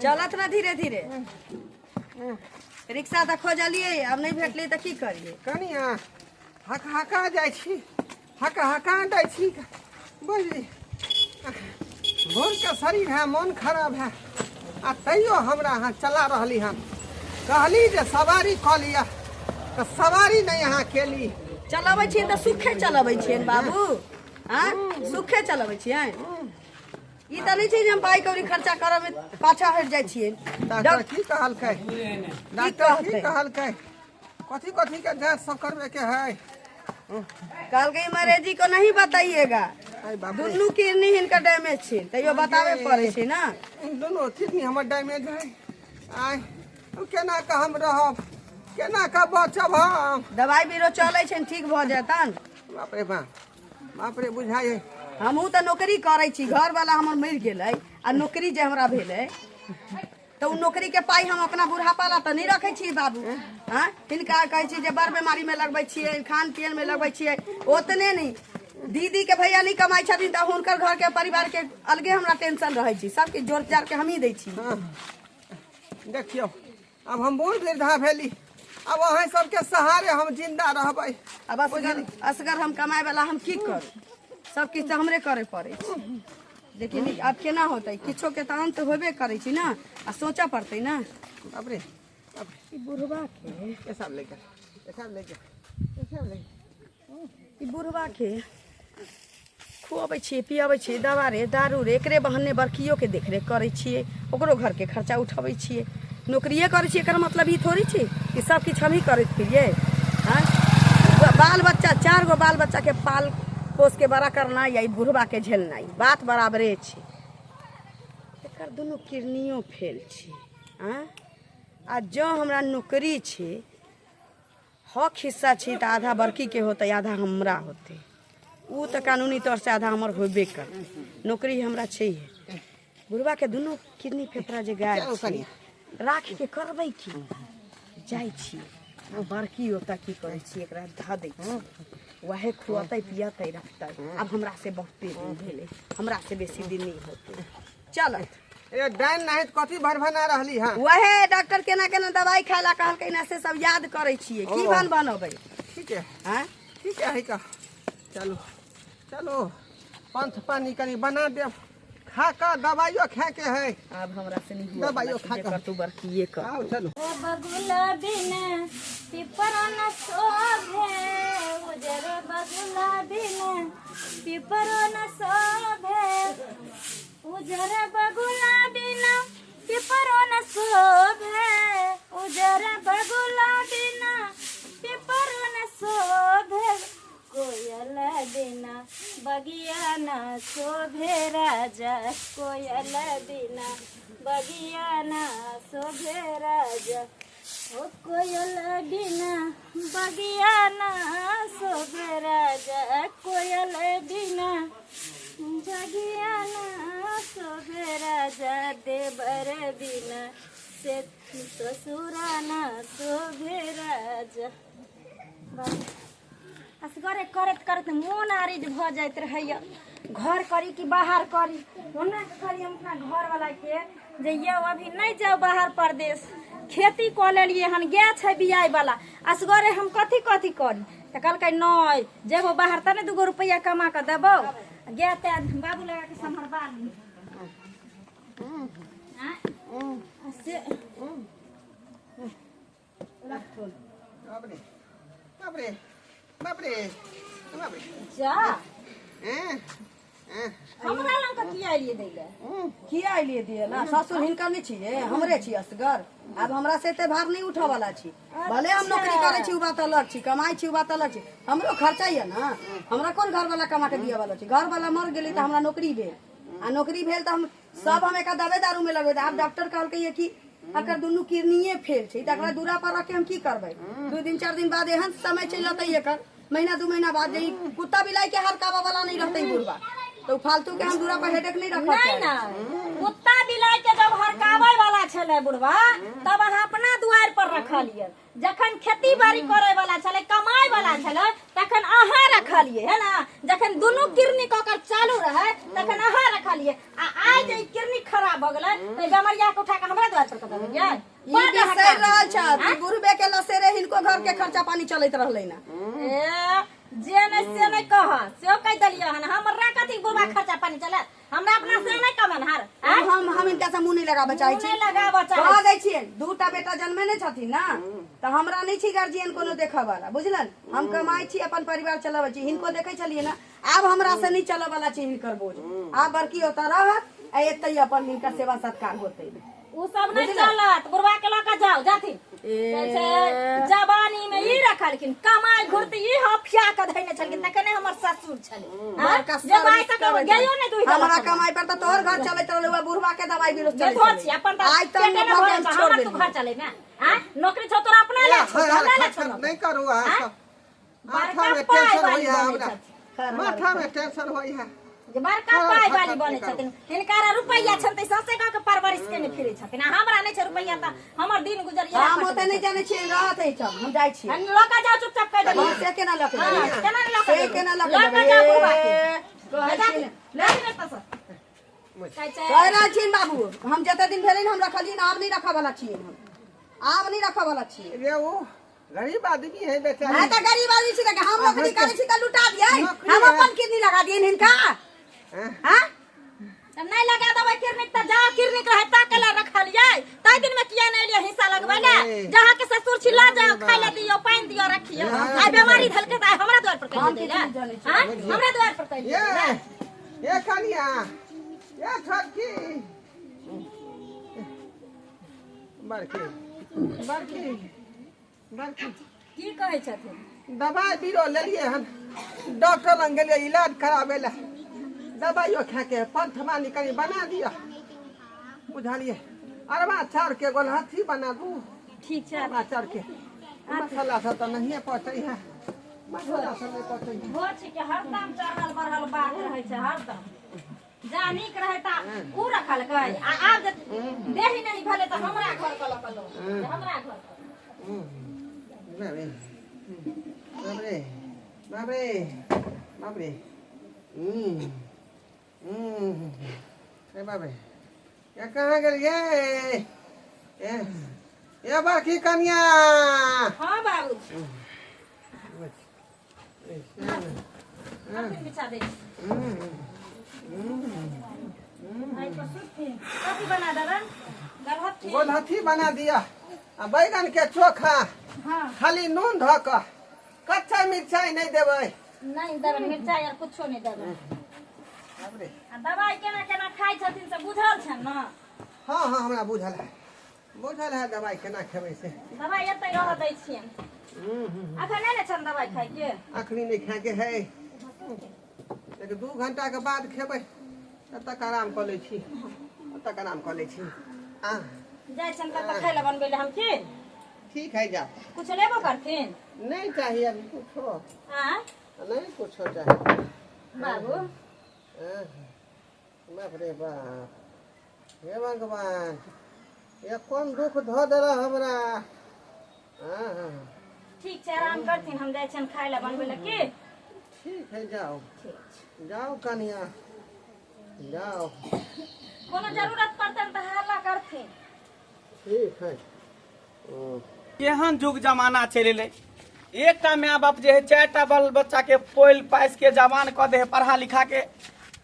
चलत ना धीरे धीरे। रिक्शा तऽ खोजलियै, आब नहि भेटलै तऽ की करियै? कनिया, हक हका जाइ छी, हक हका जाइ छी, बुझली? भोरके शरीर है, मन खराब है, आ तैयो हमरा अहाँ चला रहली हन। कहली जे सवारी कऽ लिअ तऽ सवारी नहि अहाँ केली। चलबै छियै तऽ सुखे चलबै छियै बाबू। आँ, सुखे चलबै छियै। ई तऽ नहि छै जे हम पाइ कौड़ी खर्चा करऽ मे पाछा हटि जाइ छियै। डॉक्टर की कहलकै? डॉक्टर की कहलकै? कथी कथी के जांच सब करबे के है? कहलकै मरेजी को नहीं बताइएगा। अरे बाप रे। दुनू किडनी हिनकर डैमेज छै, तैयो बताबे पड़ै छै ने। दुनू किडनी हमर डैमेज है। आय, केना कऽ हम रहब, केना कऽ बचब हम? दवाई बीरो चलै छै, ठीक भऽ जेतन। बाप रे बाप, बाप रे, बुझाइ है। हमहूँ तऽ नौकरी करै छी। घरवाला हमर मरि गेलै आ नौकरी जे हमरा भेलै तऽ ओ नौकरीके पाइ हम अपना बुढ़ापा ला तऽ नहि रखै छियै बाबू। आँय, हिनका कहै छी जे बड़ बेमारीमे लगबै छियै, खान पियनमे लगबै छियै। ओतने नहि, दीदीके भैया नहि कमाइ छथिन तऽ हुनकर घरके परिवारके अलगे हमरा टेंशन रहै छै। सबके जोड़ जाड़ के हमही दै छी। हँ, देखियौ, आब हम बूढ़ वृद्धा भेली, आब अहाँ सबके सहारे हम जिंदा रहबै। आब असगर असगर हम कमाय वाला, हम की करू? सब किछु तऽ हमरे करे पड़ै छै। लेकिन आब केना होतै? किछो के तऽ अन्त होबे करै छै ने, आ सोचऽ पड़तै ने। बाप रे बाप। ई बुढ़वा के पेशाब ले गेल, पेशाब ले गेल, पेशाब ले। ई बुढ़वा के खुअबै छियै, पियबै छियै, दवा रे, दारू रे, एकरे बहाने बड़कियोके देखरेख करै छियै, ओकरो घरके खर्चा उठबै छियै। नौकरिए करै छियै, एकर मतलब ई थोड़ी छै कि सब किछु हमही करैत फिरियै। आँय, बाल बच्चा, चारि गो बाल बच्चाके पाल पोस के बड़ा करनाइ या ई बुढ़बाके झेलनाइ बात बराबरे छै। एकर दुनू किडनियो फेल छै। आँय, आ जँ हमरा नौकरी छै, हक हिस्सा छै, तऽ आधा बड़कीके होतै, आधा हमरा होतै। ओ तऽ कानूनी तौरसँ आधा हमर होबे करतै। नौकरी हमरा छैहे। बुढ़बाके दुनू किडनी फेफड़ा जे गायब छै, राखिके करबै की? जाइ छी बड़की ओतऽ, की करै छी, एकरा धऽ दै छी, वएह खुअतै पियतै रखतै। आब हमरा से बहुते दिन भेलै, हमरा से बेसी दिन नहि होतै। चलत। ए डाइन नहीं कथी भरभना रहली हँ? वहे डॉक्टर केना केना दवाई खाय ला कहलकै ना, से सब याद करै छियै, की भन बनबै। ठीक है। आँय। ठीक है, का चलू चलू, पंथ पानी कनी बना देब, खा कऽ दवाइयो खाए के है। आब हमरा से नहीं हुआ। दवाइयो खा कऽ। तू बड़किए कर। आओ, चलू। बगुला बिन पिपर न शोभे, उजर बगुला बिन पिपर न शोभे, उजर बगुला बिन पिपर न शोभे, उजर बगुला बिन पिपर न शोभे, कोयल बिना बगिया न शोभे राजा, कोयल बिना बगिया न शोभे राजा, ओ कोयल बिना बगिया न शोभे राजा, कोयल बिना बगिया न शोभे राजा, देवर बिना से ससुरा न शोभे राजा। असगरे करैत करैत मोन आरिज भऽ जाइत रहैया। घर करी कि बाहर करी? ओना के कहलियै हम अपना घरवलाके जे यौ, अभी नहि जाउ बाहर परदेश, खेती कऽ लेलियै हन, गाय छै बियाइ वाला, असगरे हम कथी कथी करी? तऽ कहलकै, नहि जेबो बाहर तऽ ने दूगो रुपैआ कमा कऽ देबौ। गाय ताय बाबू लगा के सम्हरबा ली। आँय? से बाप रे बाप रे बाप रे बाप रे। जा। हैं हैं। हमरा लग कऽ किया एलियै दै लए? किया एलियै दिए ला? ससुर हिनकर नहि छियै, हमरे छी असगर। आब हमरा से एते भार नहि उठऽ वाला छी। भले हम नौकरी करै छी, उ बात अलग छी, कमाइ छी, उ बात अलग छी, हमरो खर्चा यऽ ने। हमरा कोन घर वाला कमा के दिअ वाला छी? घर वाला मर गेलै तऽ हमरा नौकरी भेल, आ नौकरी भेल तऽ हम सब हम एका दवे दारू में लगबै। आब डॉक्टर कहलकै कि एकर दुनू किडनिये फेल छै, तऽ एकरा दूरा पर रख के हम की करबै? 2 दिन 4 दिन बाद एहन समय चलि अतै एकर, महीना 2 महीना बाद, जे ई कुत्ता बिलाई के हरकावा वाला नहीं रहतै बुढ़बा, तऽ उ फालतू के हम दूरा पर हेडेक नहीं रखऽ नहीं। चाहै। ना, कुत्ता बिलाई के जब हरकाबै वाला छलै। रहे बुढ़वा तब अहाँ अपना दुआरि पर रखलियै जखन खेती बाड़ी करे वाला छलै कमाए वाला छलै तखन अहाँ रखलियै है ना जखन दुनू किरनी कऽ के चालू रहे तखन अहाँ रखलियै आ आइ जे ई किरनी खराब भऽ गेलै तऽ बेमरिया के उठा के हमरा दुआरि पर कऽ देलियै ई बिसरि रहल छथि ई बुढ़बे के लसेरे हिनको घर के खर्चा पानी चलैत रहलै ना ए जे नहि से नहि कह सेहो कहि देलियै हन हमरा कथी बुढ़वा खर्चा पानी चलत हमरा अपना से नहि कमेनहार आँय? हम हम हिनका से मुंह नहीं लगाबऽ चाहै मुँह छी नहि लगाबऽ चाहै कह दै छियै दूटा बेटा जन्मेने छथिन ना तऽ हमरा नहि छी गार्जियन कोनो देखऽ वाला बुझलन हम कमाइ छी अपन परिवार चलाबै छी हिनको देखै छलियै ना आब हमरा से नहीं चलऽ वाला छै हिनकर बोझ आब बड़की ओतऽ रहत आ एतै अपन हिनकर सेवा सत्कार होतै उ सब नहीं चलत बुढ़वा के लऽ के जाओ जाथिन ए। छै जवानी में ई रखलखिन कमाई घुरती ई हफिया के धैने छलखिन तखने हमर ससुर छलै हाँ? बड़का जे भाई सर्विस तक करैत गयो नहि दुई हमरा कमाई पर तऽ तोहर घर चलैत रहलै वएह बुढ़वा के दवाई बिरो जे चलैत धो रहलै। छी अपन तऽ आइ तक पेटे ने भऽ भरल गेल छौ, छोड़ हमर तू देलियै घर चले ने आँ नौकरी छौ तोरा अपना ले छौ हर हमरा ले छौ खट नौकरी। नहीं करू अहाँ सब बड़का माथा में पाइ टेंशन वाली होइए बनै हमरा छथिन। माथा में टेंशन होइए जे बड़का हर पाइ खट वाली खट बनै नहि करू। छथिन हिनकारा रुपैआ छनि तऽ सौंसे गाँव के परवरिश केने फिरै छथिन आ हमरा नहि छै रुपैआ तऽ हमर दिन गुजर इएह हम ओते नहि जानै छियै रहत एहिठाम हम जाइ छियै लऽ कऽ जाउ चुपचाप कहि देलियै हँ, से केना लऽ के हँ, जेबै? केना लऽ के से जेबै? केना लऽ के लऽ के जेबै? जाउ बुढ़बा के। ए, कहै ले छी ने। जा, ले जा एतऽ सँ। कहै छै, कहि रहल छियनि बाबू हम जते दिन भेलै हम रखलियै आब नहि रखऽ वाला छियै हम आब नहि रखऽ वाला छियै रे ओ गरीब आदमी है बेचारी मैं तऽ गरीब आदमी छी तऽ हम नौकरी करै छी तऽ लुटा दियै नौकरी हम है। अपन किडनी लगा दियै हिनका हैं? हाँ तब नहि लगा देबै किरनिक तऽ जा किरनिक रहै ता केला रखलियै ताहि दिन में किया नहि एलियै हिस्सा लगबै ले जहाँ के ससुर छी लऽ जाओ खाय ले दियौ पानि दियौ रखियौ आइ बेमारी धलकै तऽ आइ हमरा द्वार पर कहि दै ले आँय हमरा द्वार पर कहि ये ये कनिया ये छोटकी बड़की बड़की बड़की की कहै छथिन दबाइ बीरो लेलियै हन डॉक्टर लग गेलियै इलाज कराबै लए दबाइयो खाके पंथमानी कनि बना दिअ बुझलियै अरबा चाउरके गोलहथी बना दू ठीक छै अरबा चाउरके मसाला सब तऽ नहिए पचै है मसाला सब नहि पचै है भोज छै कि हरदम चढ़ल बढ़ल बात रहै छै हरदम जा नीक रहै ता उ रखलकै आ आब जे देही नहि भेलै तऽ हमरा घर के लऽ कऽ लो जे हमरा घर के बाप रे बाप रे बाप रे बाप रे अरे बाप रे ये कहाँ गेलियै ए ये बड़की कनिया हाँ बाबू अखन बिछा दै छी आइ पर सुतथिन कथी बना देबनि गलहथी गोलहथी बना दिया आ बैगन के चोखा हाँ खाली नून धऽ कऽ कच्चा मिरचाई नहि देबै नहीं देबनि मिरचाइ आर कुछो नहि देबनि बाप रे। आ दवाइ केना केना खाइ छथिन से बुझल छनि ने हँ हँ हमरा बुझल है बुझल है दवाइ केना खेबै से दवाइ एतै रहऽ दै छियनि अखन नहि ने छनि दवाइ खाइके अखनी नहि खायके है एक दू घंटाके बाद खेबै तब तक आराम कऽ लै छी तब तक आराम कऽ लै छी आ जाइ छनि तब तक खाइ लए बनबै लए हम की ठीक है जाओ कुछ लेबो करथिन नहीं चाहिए अभी कुछो आँय नहीं कुछो चाहिए बाबू हाँ, बाप रे बाप हे भगवान ये कोन दुख धऽ देलक हमरा हाँ, हाँ, ठीक छै आराम करथिन हम जाइ छियनि खाइ लए बनबै लए की ठीक है जाओ ठीक छै जाओ कनिया जाओ कोनो जरूरत पड़तनि तऽ हल्ला करथिन ठीक है केहन जुग जमाना चलि एलै एकटा माय बाप जे है चारिटा बाल बच्चाके पोलि पासि के जवान कऽ दे है पढ़ा लिखा के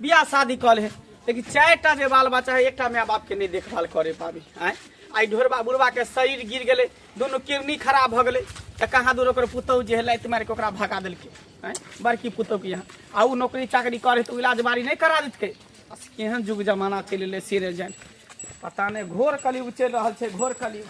बियाह शादी कऽ ले है लेकिन चारिटा जे बाल बच्चा है एकटा माय बापके नहि देखभाल करे पाबी आँय आइ ढोरबा बुढ़बाके शरीर गिर गेलै दुनू किडनी खराब भऽ गेलै तऽ कहाँ दूर ओकर पुतहु जे है लाति मारि कऽ ओकरा भगा देलकै आँय बड़की पुतहुके यहाँ आ ओ नौकरी चाकरी करै तऽ ओ इलाज बारी नहि करा देतकै केहन जुग जमाना चलि एलै सिरे जानि पता नहि घोर कलयुग चलि रहल छै घोर कलयुग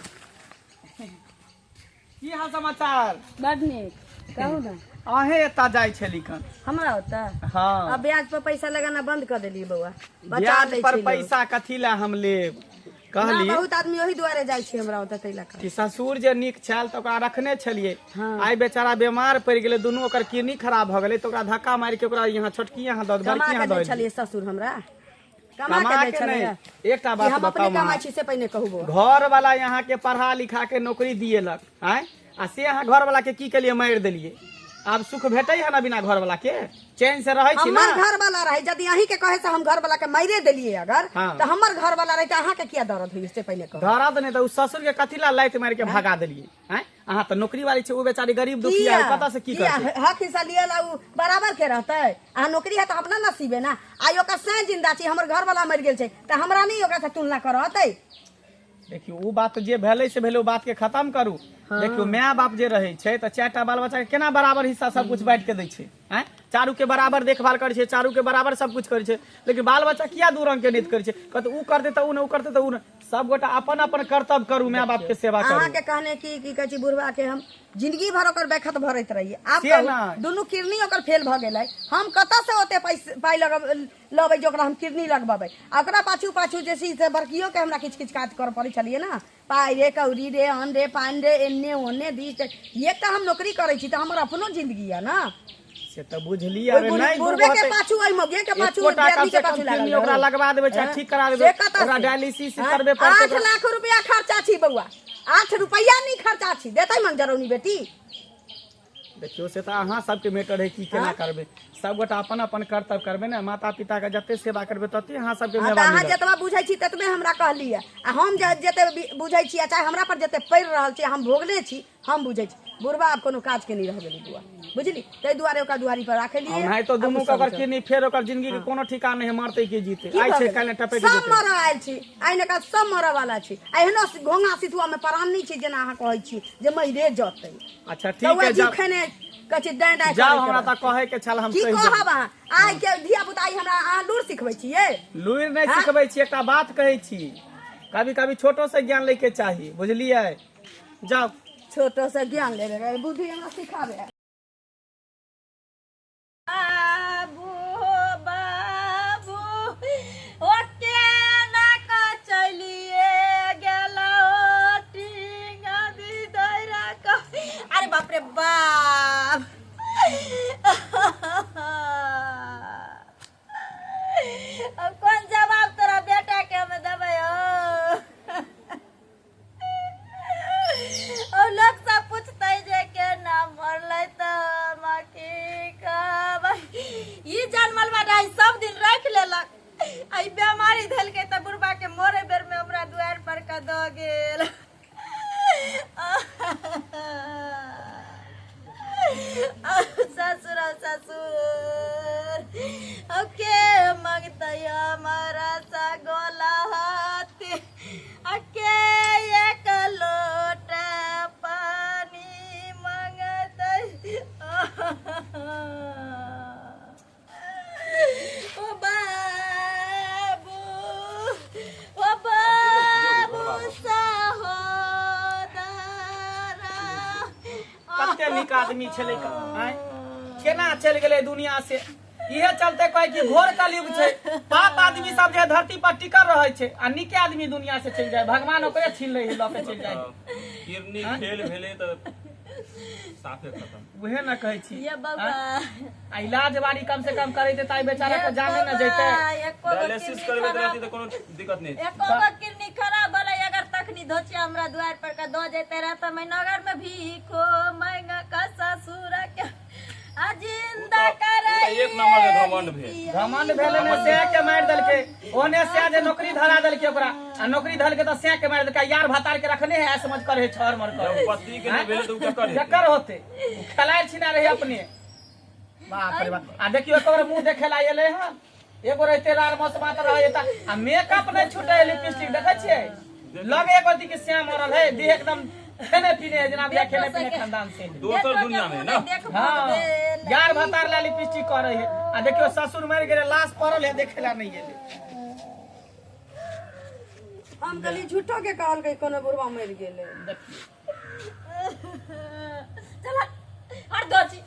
की हाल समाचार बड नीक कहू ने अहें एतऽ जाइ छली कन हमरा ओतऽ हँ अब ब्याज पर पैसा लगाना बंद कर देलियै बौआ बचा ब्याज लै पर छी लोग। पैसा कथी लए हम लेब ना, कहली बहुत आदमी ओहि दुआरे जाइ छै हमरा ओतऽ ताहि लऽ कऽ कि ससुर जे नीक छल तऽ ओकरा रखने छलियै हँ। आइ बेचारा बेमार पड़ि गेलै दुनू ओकर किडनी खराब भऽ गेलै तऽ ओकरा धक्का मारि के ओकरा यहाँ छोटकी यहाँ दऽ कमा बड़की कऽ यहाँ दै दऽ छलियै ससुर हमरा कमा के कमा दै के छलैया। नहि एकटा कि बात हम अपने बताउ कमाइ अहाँ। छी से पहिने कहू बौआ। घर वाला यहाँ के पढ़ा लिखा के नौकरी दिएलक आँय आ से अहाँ घर वाला के की केलिए मारि देलिए आब सुख भेटै है ना बिना घर वाला के चैन से रहै छी ना हमर घर वाला रहे यदि अहीं के कहे से हम घर वाला के मारे देलिए अगर हाँ। तो हमर घर वाला रहे तो अहाँ के किया दर्द हुई से पहले कहू। दर्द नहि तऽ उ ससुर के कथी ला लाइत मारि के भगा देलिए आँय अहाँ तऽ नौकरी वाली छै ओ बेचारी गरीब दुखिया है कतऽ से की किया? करतै हक हिस्सा लिए ला उ बराबर के रहतै। अहाँ नौकरी है तो अपना नसीब है ना। आइ ओकर सैं जिंदा छी, हमर घर वाला मरि गेल छै तऽ हमरा नहीं ओकरा से तुलना करतै। देखियौ ओ बात जे भेलै से भेलै, ओ बात के खत्म करू। देखियौ माय बाप जे रहै छै तऽ चारिटा बाल बच्चा के केना बराबर हिस्सा सब कुछ बाँटि के दै छै आँय, चारू के बराबर देखभाल करै छै, चारू के बराबर सब कुछ करै छै, लेकिन बाल बच्चा किया दू रंग के नीत करै छै? कहतै उ करतै तऽ उ नहि, उ करतै तऽ उ नहि। सब गोटा अपन अपन कर्तव्य करू, माय बाप के सेवा करू। अहाँ के कहने की की कहै छी बुढ़वा के हम जिंदगी भर ओकर बैखत भरैत रहिए। आब से कहू, नहि। दुनू किडनी ओकर फेल भऽ गेलै, हम कतऽ से ओते पाइ लबै जे ओकरा हम किडनी लगबेबै? आ ओकरा पाछू पाछू जे छै से बड़कियो के हमरा किछु किछु काज करऽ पड़ै छलियै ने, पाइ रे कौड़ी रे अन्न रे पानि रे एन्ने ओन्ने दिस ते। एक तऽ हम नौकरी करै छी तऽ हमर अपनो जिंदगी यऽ ने। से तऽ बुझलियै, ओहि अरे नहि, बुढ़बे के होतै। पाछू, ओहि मौगिये के पाछू, एकोटा ओहि कम बियादनी के से कम पाछू लागल किडनी ओकरा रहू। लगवा देबै, चाहे हँ? ठीक करा देबै, से कतऽ ओकरा से? डायलिसिस हँ? करबे पड़तै 8 ओकरा। लाख रुपया खर्चा छी बौआ, 8 रुपया नहीं खर्चा छी, देतै मंजरौनी बेटी? देखियौ से तऽ अहाँ सबके मैटर है की केना हँ? करबै, सब गोटा अपन अपन कर्तव्य करबै ने, माता पिता के जते सेवा करबै तते अहाँ सबके हँ, तऽ मेवा अहाँ मिलत। जतबा बुझै छी ततबे हमरा कहलियै, आ हम जते बुझै छी आ चाहे हमरा पर जते पड़ि रहल छै हम भोगले छी, हम बुझै छी। बुढ़बा आब कोनो काज के नहीं रह गेलै बुआ, बुझली? ताहि दुआरे ओकरा दुआरी पर राखलियै। ओनाहितो आब दुनू ओ के ओकर सब किडनी फेर ओकर जिंदगी के कोनो ठिकान नहीं है, मरतै की जीतै, की आइ भऽ छै गेलै? काल्हि टपकि सब जेतै। मरऽ आयल छी, आइ ने काल्हि सब मरऽ वाला छी। आ एहनो घोंघा सिथुआ में प्राण नहीं छै जेना अहाँ कहै छी जे मरिए जतै। अच्छा तऽ ठीक वएह है, जीव जाओ। खेने कहै छै डाँय डाँय जाओ, करैत हमरा तऽ रहतै। कहै के छल, हम की कहि देब। कहब अहाँ? आइ के धिया पुता आइ हमरा अहाँ लूर सिखबै छियै? लूरि नहि हाँ? सिखबै छी, एकटा बात कहै छी, कभी कभी छोटो से ज्ञान लै के चाही, बुझलियै? जाओ। छोटो से ज्ञान लेबे रे, बुद्धि हमरा सिखाबे। बाबू बाबू ओ केना क चलिए गेलो टींगा बिदरा क। अरे बाप रे बाप, अब कोन जवाब तोरा बेटा के हम देबै? हो ओ लोग सब पूछते जे केना मरलै तऽ हम की कहबै। ई जनमल बाटा ई सब दिन राखि लेलक, आ ई बेमारी धेलकै तऽ बुढ़बा के मरे बेर में हमरा दुआरि पर के दऽ गेल। ससुर ससुर के मंगतै हमारा सा गोला हाथी, के एक लोटा पानी मंगतै? ओ बाबू, ओ बाबू सहोदरा। कते नीक आदमी छलै आँय, केना चलि गेलै दुनिया से? इहे चलते कहै कि घोर कलयुग छै, पाप आदमी सब जे धरती पर टिकल रहै छै आ नीके आदमी दुनिया से चलि जाय, भगवान ओकरे छीन लै है, लऽ के चलि जाय। किडनी फेल भेलै तऽ साफे खतम। उहे न कहै छी। ये बौआ। आँय? आ इलाज बारी कम से कम करैते तऽ आइ बेचारा के जाने न जैते। एको गो डायलिसिस किडनी करबैत खराब रहती तऽ कोनो दिक्कत नहि। एको गो किडनी खराब भेलै अगर तखनी धोचिया हमरा दुआरि पर के दऽ जैते रह तऽ मैं नगर में भीखो मांग के ससुर के आ जिंदा ओ तऽ एक नंबर के घमंड भेल। घमंड भेलै ने, सैं के मारि देलकै। ओने सैं जे नौकरी धरा देलकै ओकरा, आ नौकरी धरलकै तऽ सैं के मारि देलकै। यार भतार के रखने है, समझ करे है छर मर कर। जब पति के नहि भेलै तऽ उ केकर हेतै? केकर होतै? उ खेलाइ छिना रहे अपने। बाप रे बाप, आ देखियौ एकर मुंह देखे ला एलै हन, एगो रहिते लाल मस मात रहे त आ मेकअप नहि छूटे, लिपस्टिक देखै छियै लगे एगो के श्याम मरल है, देह एकदम खेने पीने है, जेना बुझाय खेने पीने खानदान से। दोसर दुनिया में ना। हाँ, यार भतार ला लिपस्टिक करे है। आ देखियो ससुर मर गेलै, लाश पड़ल है, देखे ला नहीं गेलै। हम कहली झूठो के कहलकै कोनो बुढ़वा मरि गेलै। चल हट दोची,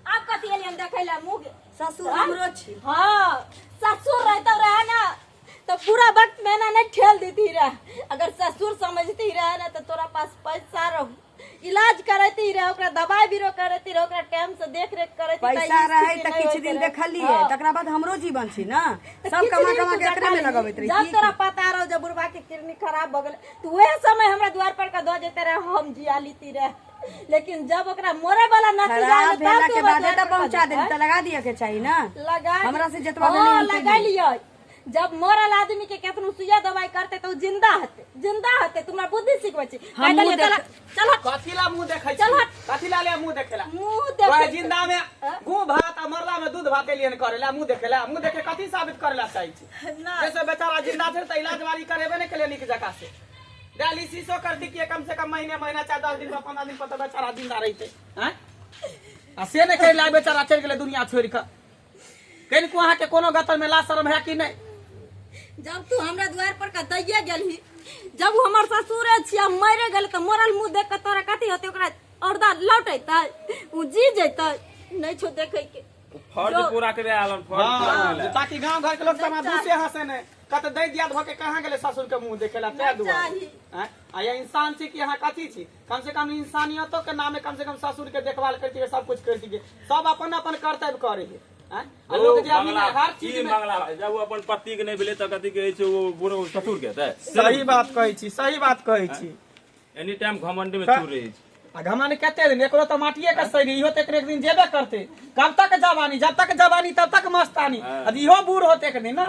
आब कथी एलियन देखै ला मुँह? ससुर हमरो छी। हाँ ससुर रहता रहे ना तो पूरा वक्त में ना नहीं ठेल देती रहे। अगर ससुर समझती रहे ना तो तोरा पास पैसा रहो, इलाज करैती रहे, ओकरा दवाई बीरो करैती रहे, ओकरा टाइम से देख रेख करैती। पैसा रहे तऽ किछु दिन देखलियै, तकरा बाद हमरो जीवन छै ने, सब कमा कमा के एकरे में लगबैत रही। जब तोरा पता रहो जब बुढ़वा के किडनी खराब भऽ गेलै तऽ वएह समय हमरा द्वार पर के दऽ जेते रहे, हम जिया लीती रहे। लेकिन जब ओकरा मरे वाला नतीजा खराब आयल तब भेला तू के हमरा बादे द्वार तऽ पर पहुंचा के देली, तऽ लगा दिअ के चाही ना। लगा हमरा से जतबा हाँ, भेलै हम केलियै। लगेलियै। जब मरल आदमी के केतनो सुइया दवाई करते तो जिंदा हेतै, जिंदा हेतै। तुमरा बुद्धि सिखबै छी। हमहूँ कहि देलियै, देख- चल चल हट। कथी ला मुंह देखै छी? चल हट। कथी ला ले मुंह देखेला? मुंह वह देखै जिंदा में गू भात आ मरला में दूध भात एलियन करेला, मुंह देखेला। मुंह देखे कथी साबित करेला चाहै छी? ना। जैसे बेचारा जिंदा छै तऽ इलाज बारी करेबे नहि केले नीक जकाँ से। डायलिसिसो करती कि कम से कम महीने महीना चाहे 10 दिन पर 15 दिन पर तऽ बेचारा जिंदा रहिते। आँय? आ से नहि करेला, बेचारा चलि गेलै दुनिया छोड़ि कऽ। कनिको अहाँके कोनो गतर में लाज शरम है कि नहीं? जब तू हमरा द्वार पर का दैये गेलही, जब उ हमर ससुरे छिया मरे गेल तऽ मरल मुंह देख के तोरा कथी होतै? ओकरा औरदा लौटेतै, उ जी जेतै? नहीं छो देखै के। फर्ज पूरा करे आलन, फर्ज पूरा हाँ, करे। ताकि गांव घर के लोग सब दूसरे हंसे नहीं कत दै दिया भ के कहाँ गेलै ससुर के मुंह देखेला ते नहीं दुआरे। चाही। आँय? आ ये इंसान छी कि यहाँ कथी छी? कम से कम इंसानियतो के नामे कम से कम ससुर के देखभाल करती, सब कुछ करती, सब अपन अपन कर्तव्य करे है। आँय? आ लोग जे अभी हर चीज ई में मंगला जब ओ अपन पति के नहीं भेलै तऽ कथी कहै छै ओ बुढ़ो ससुर के हेतै। सही बात कहै छी, सही बात कहै छी। एनी टाइम घमंड में चूर रहै छै। आ घमंड कते दिन? एकरो तऽ माटिए के शरीर, इहो तऽ एक दिन जेबे करते। कब तक जवानी? जब तक जवानी तब तक मस्तानी। हाँ। आ इहो बूढ़ होते एक दिन ना,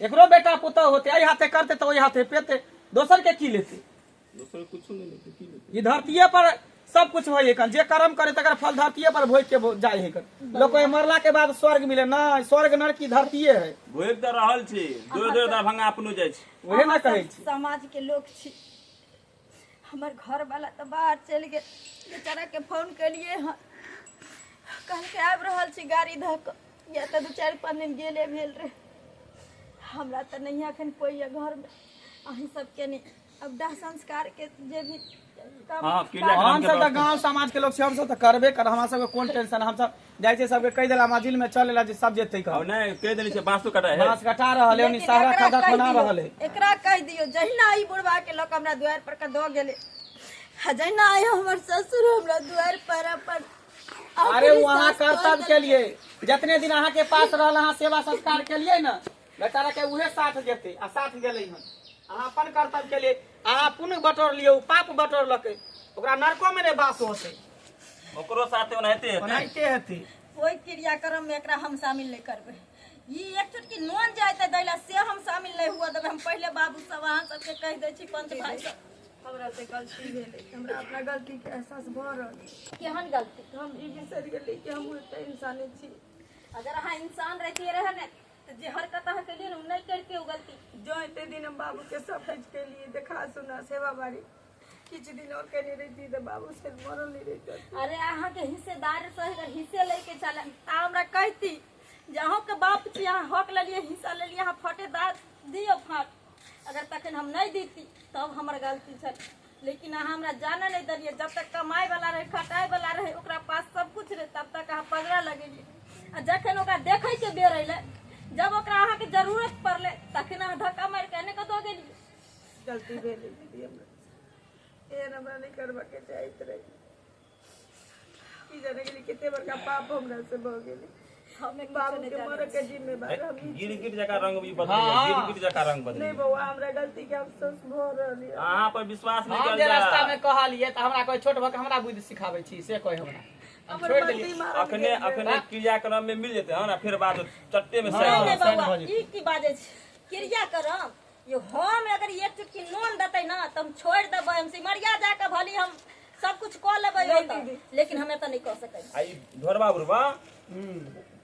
एकरो बेटा पुतोह होते, एहि हाथे करते तऽ ओहि हाथे पेते, दोसर के की लेते? दोसर कुछो नहीं लेते, की लेते? ई धरतीये पर सब कुछ होय है, जे कर्म करे तकर फल धरतीये पर भोग के जाय है। लोग कहे मरला के बाद स्वर्ग मिले ना, स्वर्ग नरक की धरतीये है। भोग तऽ रहल छी, दूर दूर दरभंगा अपनो जाइ छी। वहे ना कहै छी। समाज के लोग छी, हमर घर वाला तऽ बाहर चलि गेल। बेचारा के फोन केलिए हन, कहलकै आबि रहल छी गाड़ी धऽ कऽ, या तऽ 2-4-5 दिन गेले भेल रहे। हमरा तऽ नहिए एखन कोइ यऽ घरमे, अहीं सबके नहि। अब दाह संस्कार के जे भी काम हाँ, क्रियाक्रम हम के सब तऽ व्यवस्था। गांव समाज के लोग छी, हम सब तऽ करबे कर, हमरा सबके कोन टेंशन। हम सब जाइ छियै सबके कहि देला मजिल में चल एला जे सब जेतै और कह। नहीं कहि देने छै बांसो कटाइ है। बांस कटा रहल है, ओनी लेकिन सहरा एकरा खदा कहि खोना दियौ, रहल है। एकरा कहि दियौ जहिना ई बुढ़वा के लऽ कऽ हमरा दुआरि पर के दऽ गेलै, आ जहिना आइ हमर ससुर हमरा दुआरि पर अपन अरे आखिरी वहाँ साँस तोड़ि कर्तव्य के देलकै। लिए जितने दिन अहाँ के पास रहल अहाँ सेवा संस्कार के लिए ना, बेचारा के उहे साथ जेतै आ साथ गेलै हन। अहाँ अपन कर्तव्य के लिए अहाँ पुण्य बटोर लियौ, पाप बटोरलकै, ओकरा नरको में नहि वास होतै। ओकरो साथे ओनाहिते हेतै। ओनाहिते हेतै। ओहि क्रियाक्रम में एकरा हम शामिल नहीं करबै। ई एक चुटकी नोन जायते दैला से हम शामिल नहीं हुआ देबै। हम पहिले बाबू सब अहाँ सबके कहि दै छी, पंच भाई सब। हमरा से गलती भेलै, हमरा अपना गलती के एहसास भऽ रहल अइ। केहन गलती? हम ई बिसरि गेलियै कि हमहूँ एकटा इंसाने छी। अगर अहाँ इंसान रहितियै रहे ने तऽ जे हरकत अहाँ केलियै ने ओ नहि करितियै ओ गलती। जँ एते दिन हम बाबू के सब किछु केलियै, देखा सुना सेवा बारी, किछु दिन और केने रहिती तऽ बाबू से मरल नहि रहितै। अरे अहाँके हिस्सेदार से अगर हिस्से लैके छलै तऽ हमरा कहती जे अहूँके बाप छी, अहाँ हक लेलियै, हिस्सा लेलियै, अहाँ फटेदार दियौ फाट। अगर तखन हम नहि दीती तब हमर गलती छल, लेकिन अहाँ हमरा जाने नहि देलियै। जब तक कमाइ वाला रहै, खटाइ वाला रहै, ओकरा पास सब कुछ रहै, तब तक अहाँ पजरा लगेलियै। आ जखन ओकरा देखैके बेर अयलै, जब ओकरा अहाँके जरूरत पड़लै, तखन अहाँ धक्का मारि कऽ एने कतऽ गेलियै। गलती भेलै दीदी हमरा, एहन हमरा नहि करबाके चाहैत रहै। की जाने गेली कते बड़का पाप हमरा से भऽ गेलै। हमे किछो बाबू नहि के जानै मरऽ के जिम्मेवार हम ही छी। गिरगिट जकाँ रंग भी बदलि गेल, गिरगिट जकाँ रंग बदलि नहीं गेल। बौआ, हमरा गलती के अफसोस भऽ रहल यऽ। अहाँ पर विश्वास नहीं हम कयल जे रास्ता जाय। में कहलियै तऽ हमरा कहै छोट भऽ के हमरा बुद्धि सिखाबै छी, से कहै हमरा। हम हमर छोड़ि मर्दी देलियै। मारल अखने गेल रहै। अखने क्रियाक्रम में मिल जेतै हन आ फेर बाद चट्टे में हाँ। सैन नहीं नहीं साइन बौआ, भऽ जेतै। ई की बाजै छी? क्रियाक्रम यो हम अगर एक चुटकी नून देतै ना तऽ हम छोड़ि देबै, हम सिमरिया जाके भली हम सब कुछ कऽ लेबै ओतऽ, लेकिन हम एतऽ नहि कऽ सकै छी। आ ई ढोरबा बुढ़बा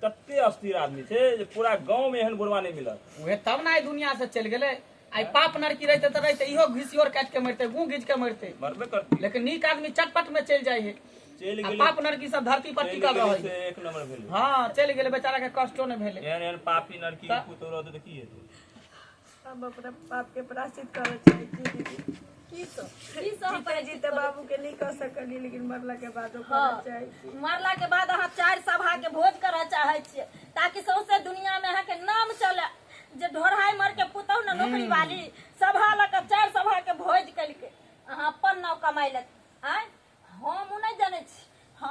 तते अस्थिर आदमी छै जे पूरा गाँव में एहन बुढ़बा नहीं मिलत। उहे तब ने आइ दुनिया से चलि गेलै। आइ पाप नरकी रहिते तऽ रहिते, इहो घिसियोर काटि के मरिते, गुँ घीच के मरिते, मरबे करती। लेकिन नीक आदमी चटपट में चलि जाइ है। चलि आ गेलै, पाप नरकी सब धरती पर चलि टिकल गेलै रहै। से एक नंबर भेलै। हाँ, चलि गेलै, बेचारा के कष्टो नहि भेलै। एहन एहन पापी नरकी के पुतोह रहतै तऽ की हेतै? हम अपना पाप के प्रायश्चित करऽ चाहै छी दीदी। की सब की सब हम जीते प्रायश्चित जीते करब? बाबू के नहीं कह सकली, लेकिन मरला के बाद करऽ हाँ। चाहै छी। मरला के बाद अहाँ 4 सभा के भोज करऽ चाहै छियै ताकि सौंसे दुनिया में अहाँके नाम चले जे ढोरहाइ मर के पुतहु ने नौकरी वाली सभा लऽ कऽ 4 सभा के भोज केलकै। अहाँ अपन नाम कमाइ लए आँय। हम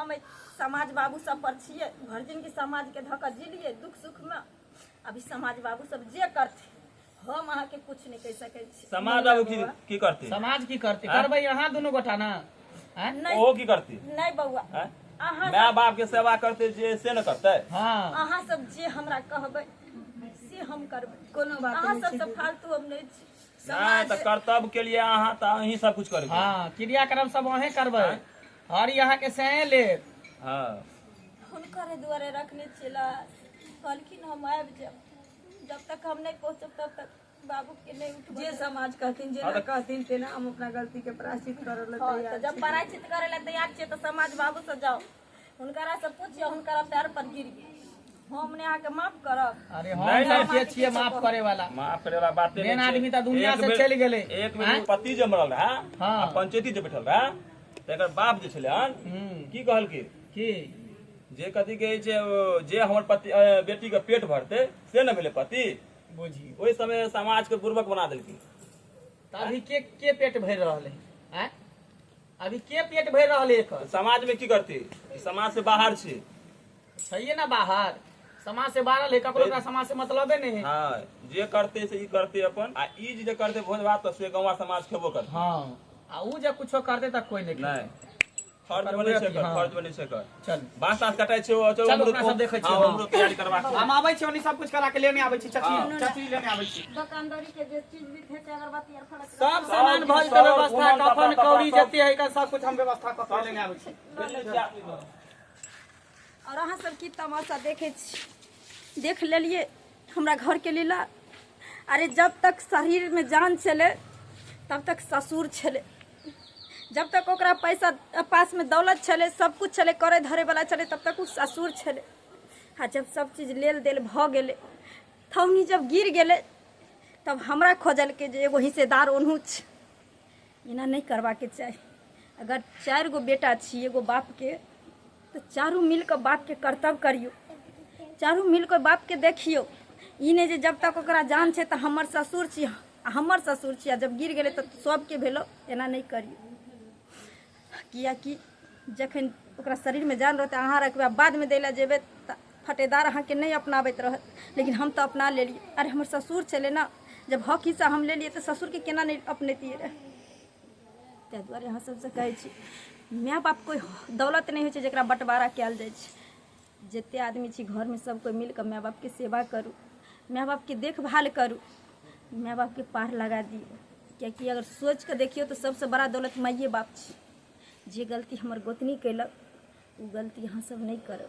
हम समाज बाबू सब पर छियै, भरि जिनगी समाज के धऽ कऽ जिलियै दुख सुख में। अभी समाज बाबू सब जे करथिन हम अहाँके कुछ नहीं कहि सकै छी। समाज बाबू की की करते? समाज की करते? करबै अहाँ दुनू गोटा ना? नहीं। ओहो की करती? नहीं बउआ, अहाँ माय बाप के सेवा करते जे से न करते। हाँ, अहाँ सब जे हमरा कहबै से हम करबै, कोनो बात अहाँ नहीं सब छै। से फालतू हम नहीं छी। नहीं तऽ कर्तव्य के लिए अहाँ तऽ अहीं सब कुछ करबै। हाँ, क्रियाक्रम सब अहें करबै, हरी अहाँ के सहे लेब। हाँ, हुनकर दुआरे रखने छला, कहलखिन हम आबि जायब, जब तक हम नहीं पहुँचब तब तक बाबू के नहीं उठबै। जे समाज कहथिन, जेना कहथिन तेना हम अपना गलती के प्रायश्चित करऽ लए हाँ, तैयार तऽ जब छी। प्रायश्चित करे ला तैयार छियै तऽ समाज बाबू से जाओ, हुनकरा से पूछियौ, हुनकरा पैर पर गिरिए, हम ने अहाँके माफ करब। अरे हम नहीं, सब नहीं। के छियै माफ करे वाला? माफ करे वाला बाते मेन नहीं छै। आदमी तऽ दुनिया एक से बेर- चलि गेलै। एक बेर आँय? पति जे मरल रहे हाँ। आ पंचायती जे बैठल रहे, तऽ एकर बाप जे छलै हन की कहलकै? की? जे कथी कहै छै ओ, जे हमर पति बेटी के पेट भरतै से ने भेलै पति। बुझी ओहि समय समाज के बुर्बक बना देलकै। तऽ अभी के के पेट भरि रहल है? आँय? अभी के पेट भरि रहल है एकर? समाज में की करतै? ई समाज से बाहर छै। छैहे ना बाहर, समाज से बाहर है, ककरो ओकरा समाज से मतलबे नहीं है। हाँ, जे करते से ई करते अपन, आ ई जे करते भोज भात तऽ से गौवा समाज खेबो करते। हाँ, आ ऊ जे कुछो करते तऽ कोई नहीं। नहीं, फर्ज बनै छै एकर, फर्ज बनै छै एकर। चल बाँस तास कटाइ छै ओ, चलू चलू, हमरो अपना सब देखै छियै, हाँ, हाँ। हमरो तैयारी करबाक छै। हम आबै छी, ओनी सब कुछ करा के लेने आबै छी। चची, चची लेने आबै छी। दोकानदारी के जे चीज भी हेतै अगरबत्ती आर फलक सब सामान भऽ जेतै सब व्यवस्था, सामान, कफन कपड़ा, कौड़ी सब। जते है एकर सब कुछ हम व्यवस्था कऽ के लेने आबै छी। और अहाँ सब की तमाशा देखै छी? देख लेलिए हमरा घर के लीला। अरे जब तक शरीर में जान छलै तब तक ससुर छलै, जब तक ओकरा पैसा पास में दौलत छलै, सब कुछ छलै, करे धरे वाला छलै, तब तक ओ ससुर छलै। आ जब सब चीज लेल देल भऽ गेलै, थौनी जब गिर गेलै, तब हमरा खोजलकै जे एगो हिस्सेदार ओनहु छै। एना नहि करबाके चाही। अगर 4 गो बेटा छी एगो बापके, तऽ चारू मिलकऽ बापके कर्तव्य करियौ, चारू मिलकऽ बापके देखियौ। ई नहि जे जब तक ओकरा जान छै तऽ हमर ससुर छी, हमर ससुर छी, आ जब गिर गेलै तऽ सबके भेलो, एना नहि करियौ। कियाकि जखन ओकरा शरीरमे जान रहतै अहाँ रखबै, आ बादमे दै लए जेबै तऽ फटेदार अहाँके नहि अपनाबैत रहत। लेकिन हम तऽ अपना लेलियै। अरे हमर ससुर छलै ने, जब हक हिस्सा हम लेलियै तऽ ससुरके केना नहि अपनैतियै रहए? ताहि दुआरे अहाँ सबसँ कहै छी, माय बाप कोइ दौलत नहि होइ छै जकरा बँटवारा कयल जाइ छै। जते आदमी छी घरमे सब कोइ मिलकऽ माय बापके सेवा करू, माय बापके देखभाल करू, माय बापके पार लगा दियौ। कियाकि अगर सोचि कऽ देखियौ तऽ सबसँ बड़ा दौलत माइए बाप छै। जे गलती हमर गोतनी केलक ओ गलती अहाँ सब नहि करब।